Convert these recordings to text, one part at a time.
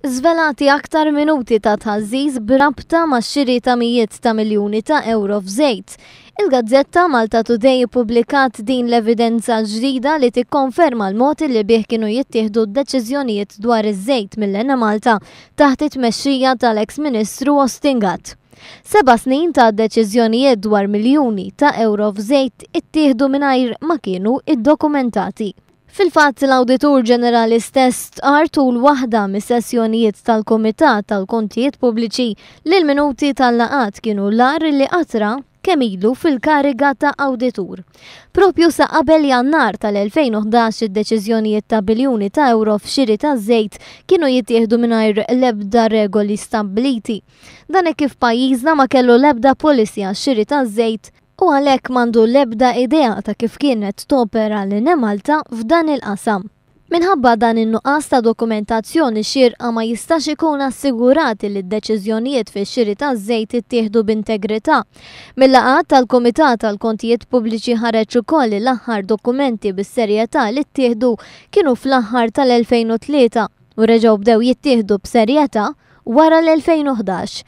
Żvelati aktar minuti ta' tħażżiż b'rabta max-xiri ta' mijiet ta' miljuni ta' ewro f'żejt. Il-gazzetta Malta Today ippubblikat din l-evidenza ġdida li tikkonferma l-mod li bih kienu jittieħdu d-deċiżjonijiet dwar iż-żejt mill-Enemalta taħt it-tmexxija tal-eks Ministru Austin Gatt. Seba' snin ta' deċiżjonijiet dwar miljuni ta' ewro f'żejt ittieħdu mingħajr ma kienu iddokumentati. Fil-fatt, l-Awditur Ġenerali stess stqarr tul waħda mis-sessjonijiet tal-Kumitat tal-Kontijiet Pubbliċi li l-minuti tal-laqgħat kienu l-agħar li qatt ra kemm ilu fil-kariga ta' awditur. Propju sa qabel Jannar tal-2011 id-deċiżjonijiet ta' biljuni ta' ewro f'xiri ta' żejt kienu jittieħdu mingħajr l-ebda regoli stabbiliti. Dan hekk kif pajjiżna ma kellu l-ebda policy għax-xiri taż-żejt u għalhekk m'għandu l-ebda idea ta' kif kienet topera l-Enemalta f'dan il-qasam. Minħabba dan in-nuqqas ta' dokumentazzjoni xierqa ma jistax ikun assigurat li d-deċiżjonijiet fix-xiri taż-żejt ittieħdu b'integrità. Mil-laqgħat tal-Kumitat għall-Kontijiet Pubbliċi ħareġ ukoll li l-aħħar dokumenti bis-serjetà li ttieħdu kienu fl-aħħar tal-2003 u reġgħu bdew jittieħdu b'serjetà wara l-2011.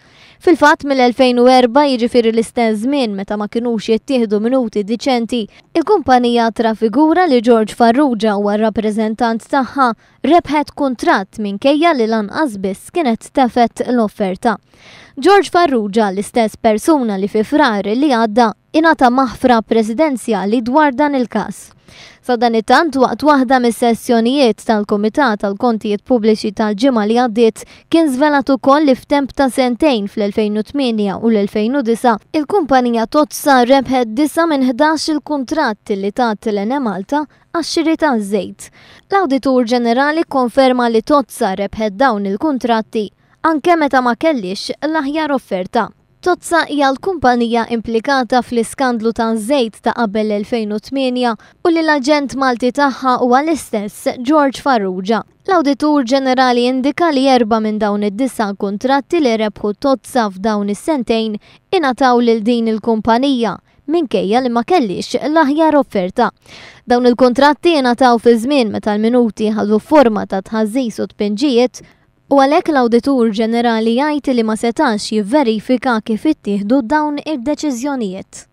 Fil-fatt mill-2004 jiġifieri l-istess żmien meta ma kinux jittieħdu minuti diċenti, il-kumpanija Trafigura li George Farrugia huwa r-rappreżentant tagħha rebħet kuntratt minkejja li lanqas biss kienet tefgħet l-offerta. George Farrugia, l-istess persuna li fi Frar li għadda ingħata maħfra presidenzjali dwar dan il-każ. Sadanittant waqt waħda mis-sessjonijiet tal-Kumitat għall-Kontijiet Pubbliċi tal-ġimgħa li għaddiet kien żvelat ukoll li f'temp ta' sentejn fl-2008 u l-2009, il-kumpanija Totsa rebħet disa' minn 11-il kuntratt li tat l-Enemalta għax-xiri taż-żejt. L-Awditur Ġenerali kkonferma li Totsa rebħet dawn il-kuntratti anke meta ma kellhiex l-aħjar offerta. Totsa hija l-kumpanija implikata fl-iskandlu taż-żejt ta' qabel l-2008 u li l-aġent Malti tagħha huwa l-istess George Farrugia. L-Awditur Ġenerali indika li erbgħa minn dawn id-disa' kuntratti li rebħu Totsa f'dawn is-sentejn ingħataw lil din il-kumpanija minkejja li ma kellhiex l-aħjar offerta. Dawn il-kuntratti ingħataw fi żmien meta l-minuti ħadu forma ta' tħażżiż u tpinġijiet U għalhekk l-Awditur Ġenerali jgħid li ma setax jivverifika kif ittieħdu dawn id-deċiżjonijiet.